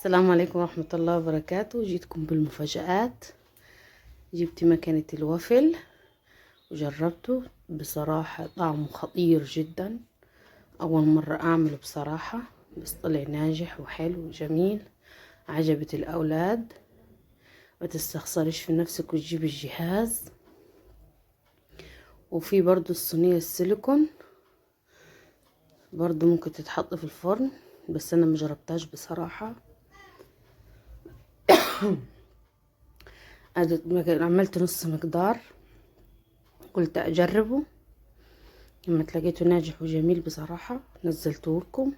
السلام عليكم ورحمة الله وبركاته. جيتكم بالمفاجآت. جبت مكنة الوافل وجربته، بصراحة طعمه خطير جدا. أول مرة أعمله بصراحة، بس طلع ناجح وحلو وجميل، عجبت الأولاد. ما تستخسريش في نفسك وتجيب الجهاز. وفي برضو الصينية السيليكون برضو ممكن تتحط في الفرن، بس أنا مجربتهاش بصراحة. عملت نص مقدار، قلت اجربه، لما تلاقيته ناجح وجميل بصراحة نزلته لكم.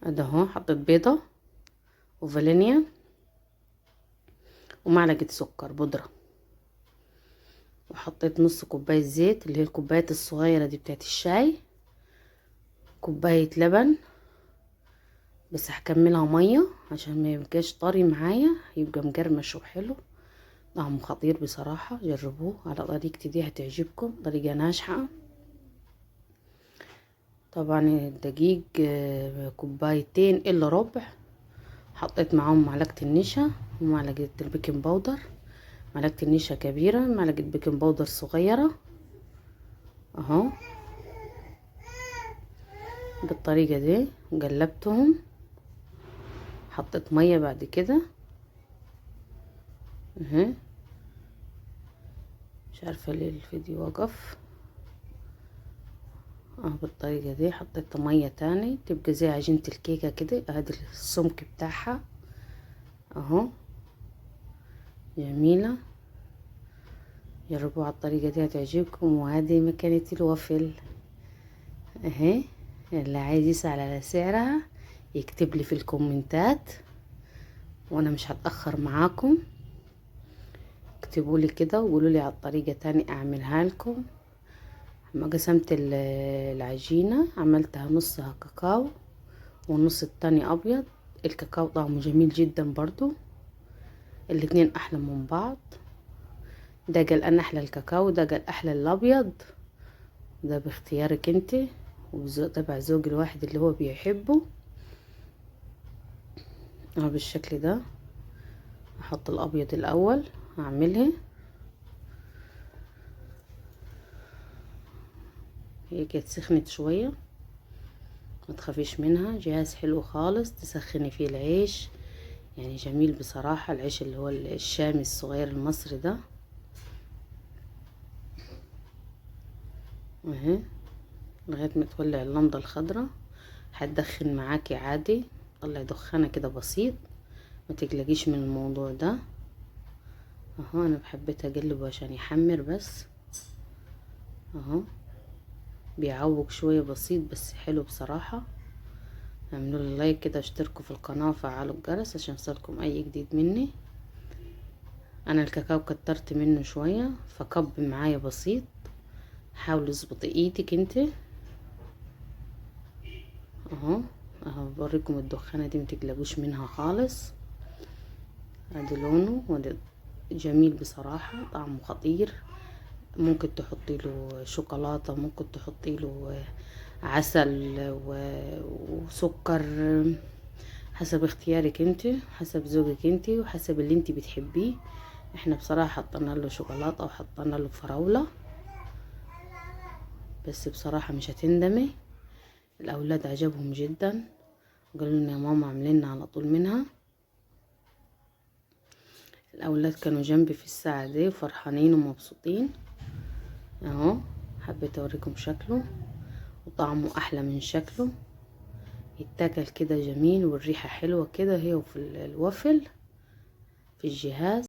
هذا اهو، حطيت بيضة وفانيليا ومعلقة سكر بودرة، وحطيت نص كوباية زيت اللي هي الكوبايات الصغيرة دي بتاعت الشاي، كوباية لبن، بس هكملها مية عشان ما يبقاش طري معايا، يبقى مقرمش وحلو، طعمه خطير بصراحة. جربوه على طريقتي دي هتعجبكم، طريقه ناجحة. طبعا الدقيق كوبايتين الا ربع، حطيت معاهم معلقه النشا ومعلقة ال baking powder، معلقه النشا كبيرة، معلقه baking powder صغيرة اهو بالطريقة دي. قلبتهم، حطيت مية بعد كده اهي. مش عارفه ليه الفيديو وقف. بالطريقة دي حطيت مية تاني، تبقى زي عجينه الكيكه كده. ادي السمك بتاعها اهو، جميلة. جربوها على الطريقة دي هتعجبكم. وهذه مكنه الوافل اهي، اللي عايز يسأل على سعرها يكتب لي في الكومنتات، وانا مش هتأخر معاكم. اكتبوا لي كده وقولوا لي على الطريقة تاني اعملها لكم. لما قسمت العجينة عملتها نصها كاكاو والنص التاني ابيض. الكاكاو طعمه جميل جدا برضو، الاتنين احلى من بعض. ده قال انا احلى الكاكاو، ده قال احلى الابيض، ده باختيارك انت وتبع ذوق الواحد اللي هو بيحبه. اهو بالشكل ده. احط الابيض الاول، هعملها هي كانت سخنت شوية، ما تخافيش منها. جهاز حلو خالص تسخني فيه العيش، يعني جميل بصراحة. العيش اللي هو الشامي الصغير المصري ده اهي، لغاية ما تولع اللمضه الخضراء هتدخن معاكي عادي، طلع دخانه كده بسيط، ما تقلقيش من الموضوع ده اهو. انا بحبيت اقلبه عشان يحمر بس اهو، بيعوج شوية بسيط بس حلو بصراحة. اعملوا لي لايك كده، اشتركوا في القناة وفعلوا الجرس عشان يوصلكم اي جديد مني. انا الكاكاو كترت منه شوية فكب معايا بسيط، حاولي اظبطي ايدك انت اهو. اهو بوريكم الدخانه دي، ما تقلقوش منها خالص. ادي لونه وادي جميل بصراحة، طعمه خطير. ممكن تحطي له شوكولاتة، ممكن تحطي له عسل وسكر، حسب اختيارك انت، حسب ذوقك انت، وحسب اللي انت بتحبيه. احنا بصراحة حطينا له شوكولاتة وحطينا له فراوله، بس بصراحة مش هتندمي. الاولاد عجبهم جدا، قالوا لنا يا ماما عاملين على طول منها. الاولاد كانوا جنبي في الساعة دي فرحانين ومبسوطين اهو. حبيت اوريكم شكله، وطعمه احلى من شكله، يتاكل كده جميل، والريحه حلوة كده هي وفي الوافل في الجهاز.